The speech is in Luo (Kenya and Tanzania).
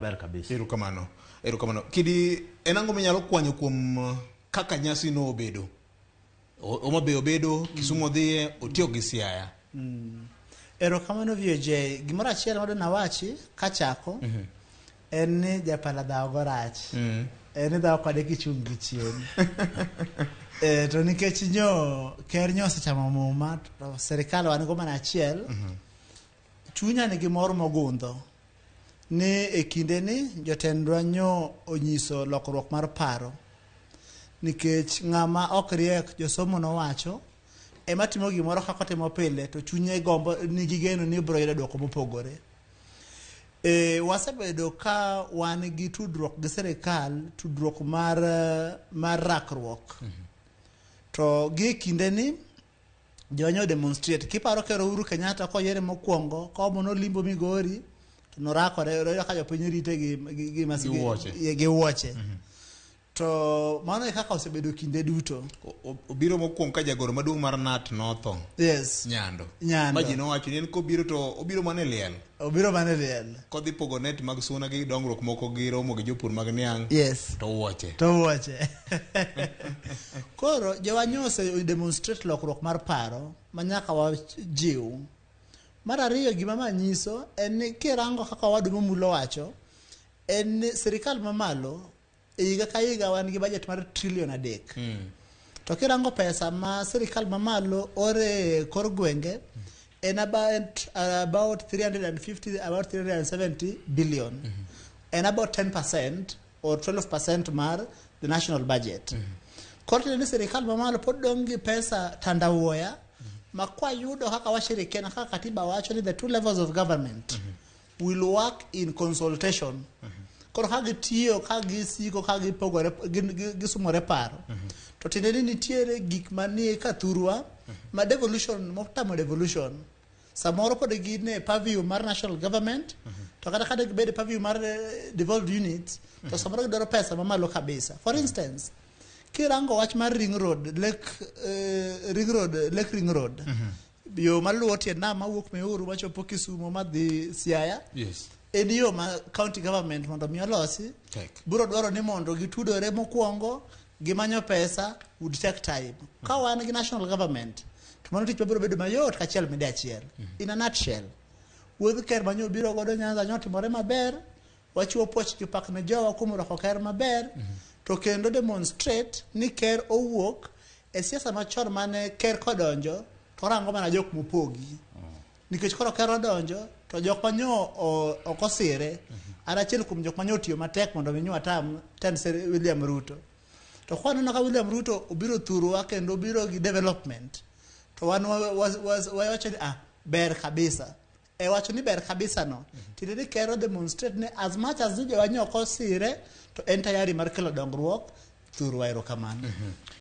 Ber kabisa. Erokamano. Erokamano. Kidi en ang'o minyalo kwanyo kuom kaka nyasi no obedo? Homa Bay obedo, Kisumu odhiye, otiyo gi Siaya. Erokamano VOJ. Gimoro achiel madwa nawachi kachako en ni japala dhawo go rach. En ni dhawo kode kichung' gi chien. To nikech nyo ker nyo osechamo muma to sirikal wan go mana achiel. Chunya nigi mor mogundho ni e kinde ni jotendwa nyo onyiso lokruok mar paro. Nikech ng'ama ok riek josomo nowacho ema timo gimoro kaka otimo pile to chunye gombo nigi geno ni obiro yudo duoko mopogore. Wasebedo ka wan gi tudruok gi sirikal, tudruok mar rakruok. To gi e kinde ni jonyo demonstrate. Kiparo Ker Uhuru Kenyatta koyiere mokwongo, komo nolimbo Migori, to norakore, oyudo ka jopiny rite gi Gi wuoche. Gi wuoche. To mano e kaka osebedo kinde duto. Obiro mokwongo ka jagoro maduong' mar NAT notho. Yes. Nyando. Nyando. Ma ji nowacho ni en kobiro to obiro mana e liel. Obiro mana e liel. Kodhi pogo net mag suna gi dongruok moko gi romo gi jopur mag niang'. Yes. To wuoche. To wuoche. Koro jowa nyo ose demonstrate lokruok mar paro ma nyaka wajiw. Mar ariyo gima ma nyiso en ni kirango kaka owadu Momulo wacho en ni sirikal mamalo e higa ka higa wan gi budget mar trillion 3. To kirango pesa ma sirikal mamalo ore kor gwenge en about 350 about 370 billion. En about 10% or 12% mar the national budget. Koro tiende ni sirikal mamalo pod dong' gi pesa tandawuoya ma kwayudo kaka washirikiana kaka katiba wacho ni the two levels of government will work in consultation. Koro ka gitiyo, ka gisiko, ka gipogore, gisumore paro. To tiende ni nitiere gik manie kathurwa ma devolution, motamo devolution. Samoro pod gin e purview mar national government, to kata ka gibed e purview mar devolved units, to samoro gidwaro pesa mamalo kabisa. For instance, kirango wach mar ring road, lake, ring road, lake ring road. Yo maluwo tie nam mawuok Muhuru machopo Kisumu madhi Siaya. Yes. En yo ma county government mondo mi olosi. Tek. Biro dwaro ni mondo gitudore mokwongo, gimanyo pesa, would take time. Ka wan gi national government, to mano tich mabiro bedo mayot kachiel mide achiel. In a nutshell, wuodh ker manyo biro godo Nyanza nyotimore maber, wachiwo puoch gi pak ne jowa kuom rwako ker maber, to kendo demonstrate ni ker owuok e siasa machon mane ker kodonjo to orango mana jok mopogi. Nikech koro ker odonjo to jok manyo ok osire, an achiel kuom jok manyo otiyo matek mondo mi nyo watam tend William Ruto. To kwa waneno ka William Ruto obiro thurwa kendo obiro gi development, to wan wawacho ni ber kabisa. E wacho ni ber kabisa no, tiende ni ker demonstrate ni as much as ni jowa nyo ok osire, to en tayari mar kelo dongruok thurwa. Erokamano.